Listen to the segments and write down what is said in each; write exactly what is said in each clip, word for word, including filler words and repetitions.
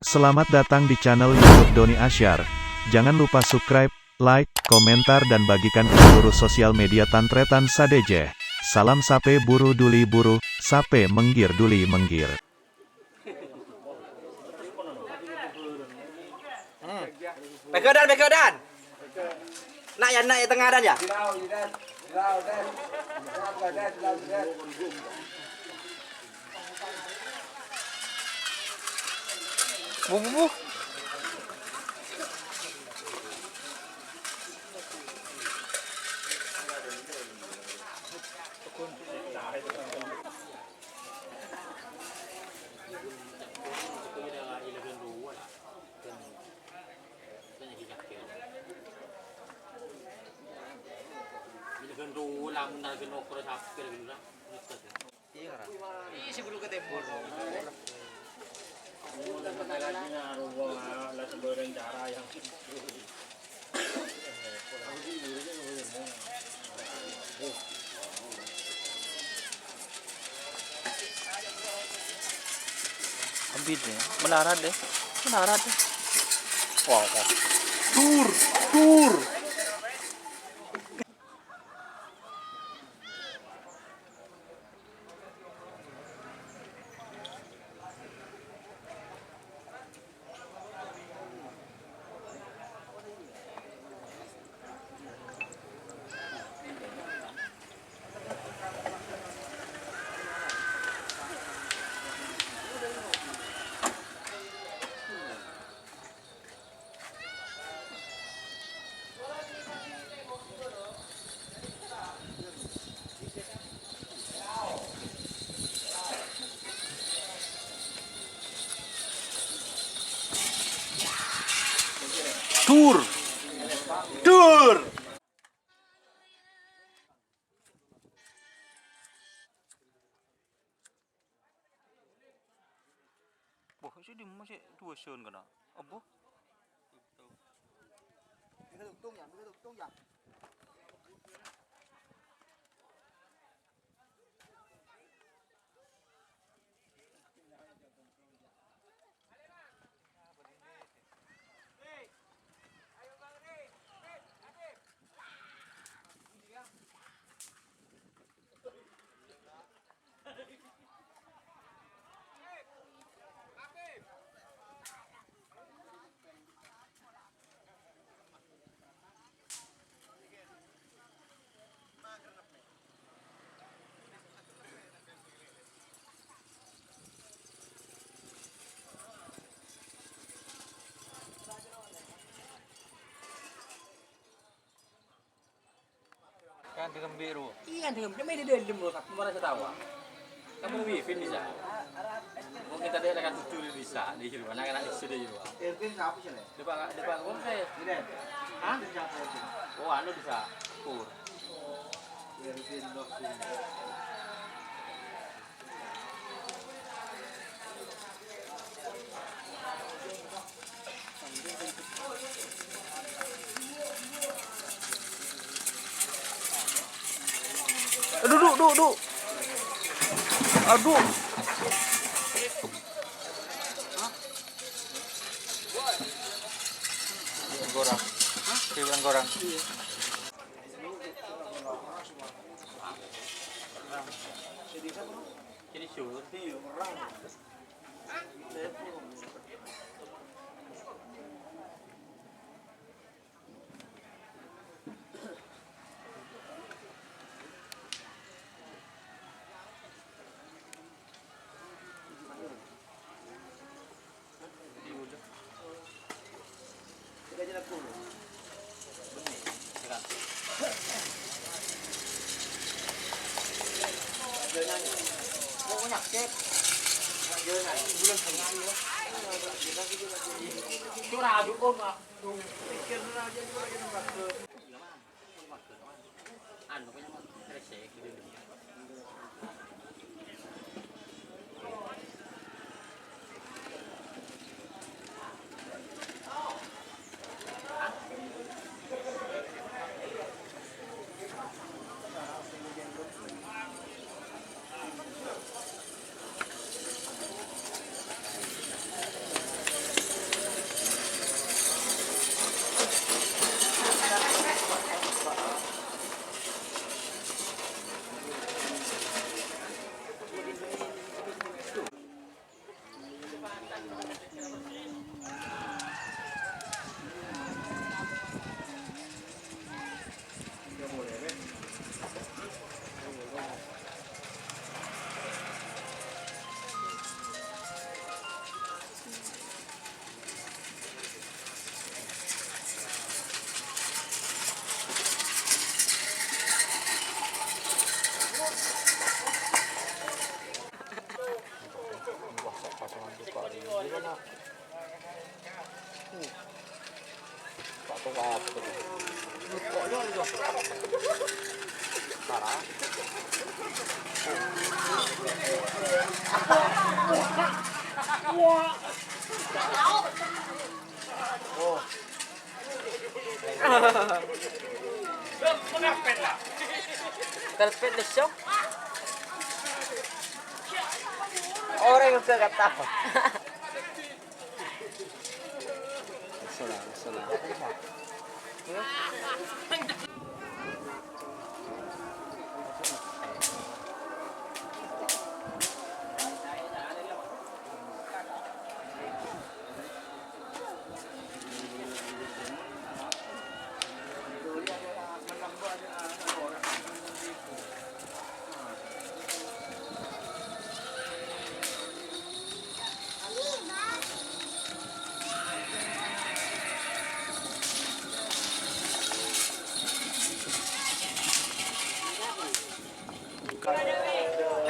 Selamat datang di channel YouTube Doni Asyar. Jangan lupa subscribe, like, komentar, dan bagikan ke seluruh sosial media tan-taretan sadhâjâ. Salam sapè buru dhuli buru, sapè mèngghir dhuli mèngghir. Hmm. Pèghâ', Dan, pèghâ', Dan. Na', yâ, na', yâ, tengnga, Dan, yâ. Bu, bu, bu. Abit deh, melarat deh, melarat deh. Wah, wah. Tur, tur. Tur. Tur. Boh, sè dimma sè duwâ sèn kana? Abo? Kan dirembi' ro. Iyâ, dirembi'. Cuma di dalam ro, aku merasa tawa. Kamu wifi bisa. Mau kita dia akan tutur bisa di rumah, anak-anak S D di rumah. Irfan siapa sih, Le? Depan, depan, kamu saya. Ini. Hah? Irfan siapa, Irfan? Oh, anu bisa. Kur. Irfan Dokun. Aduh, duh, duh, duh. Aduh. Goreng. Hah? Goreng. Anu, punya kresek gitu. Telpet lesyok. Orang yang sudah kata. Salah, salah.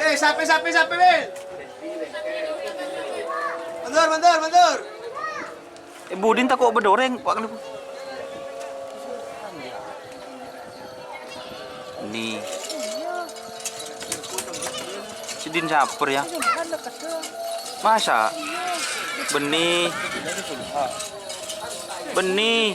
Eh, sape, sape, sape, Bil? Mundur, mundur, mundur. Eh, budina tako' bâdâ orèng, Pak, kenapa? Ni. Sidin saper, ya. Masa? Bânnè. Bânnè.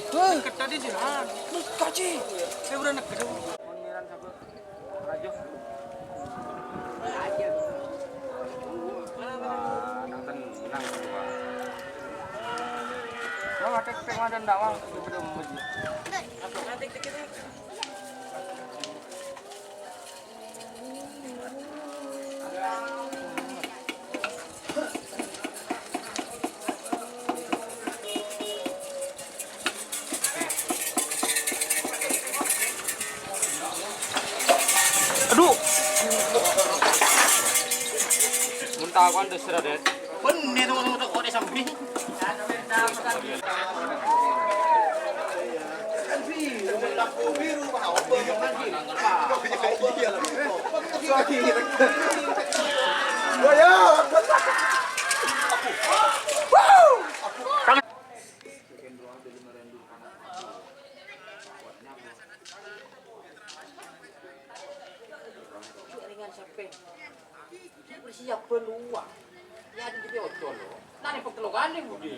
Adhu. Mon tako'an terserah, Det. Bânnè, to, to, to, kok di samping. Ringan sape? Persiapan luar. Ya, ada di ocol, lo. Tadi pegel kali, budi.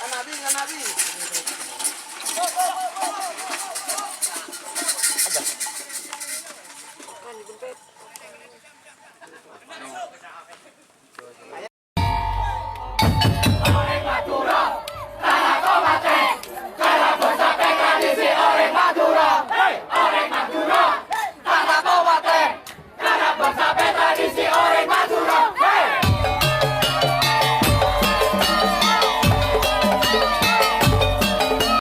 Anabi, anabi.